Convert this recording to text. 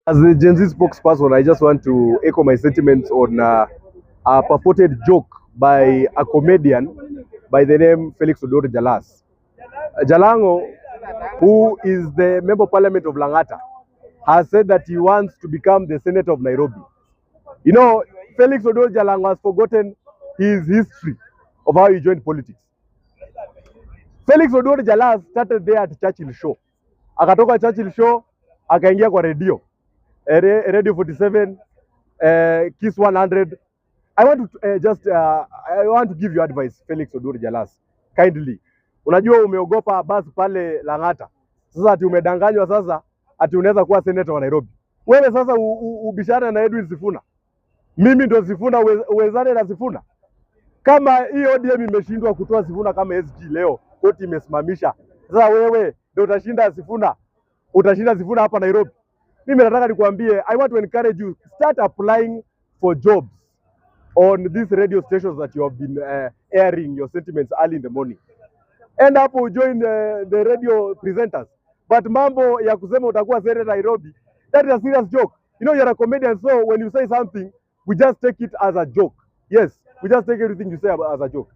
As the Gen Z spokesperson, I just want to echo my sentiments on a purported joke by a comedian by the name Felix Oduor Jalas. Jalango, who is the member of parliament of Langata, has said that he wants to become the senator of Nairobi. You know, Felix Oduor Jalango has forgotten his history of how he joined politics. Felix Oduor Jalas started there at Churchill Show. Akatoka Churchill Show, akaingia kwa radio. Radio 47, Kiss 100. I want to just I want to give you advice, Felix Oduor Jalas. Kindly. Unajua umeogopa basi pale Lang'ata. Sasa ati umedanganywa sasa ati unaweza kuwa senator wa Nairobi. Wewe sasa ubishane na Edwin Sifuna. Mimi ndo Sifuna, uwezane na Sifuna? Kama hii ODM imeshindwa kutoa Sifuna kama SG leo, koti imesimamisha. Sasa wewe ndio utashinda Sifuna? Utashinda Sifuna hapa Nairobi? Mimi nataka nikuambie, I want to encourage you, start applying for jobs on these radio stations that you have been airing your sentiments early in the morning. End up join the radio presenters. But mambo ya kusema utakuwa senator Nairobi, that is a serious joke. You know, you're a comedian, so when you say something, we just take it as a joke. Yes, we just take everything you say as a joke.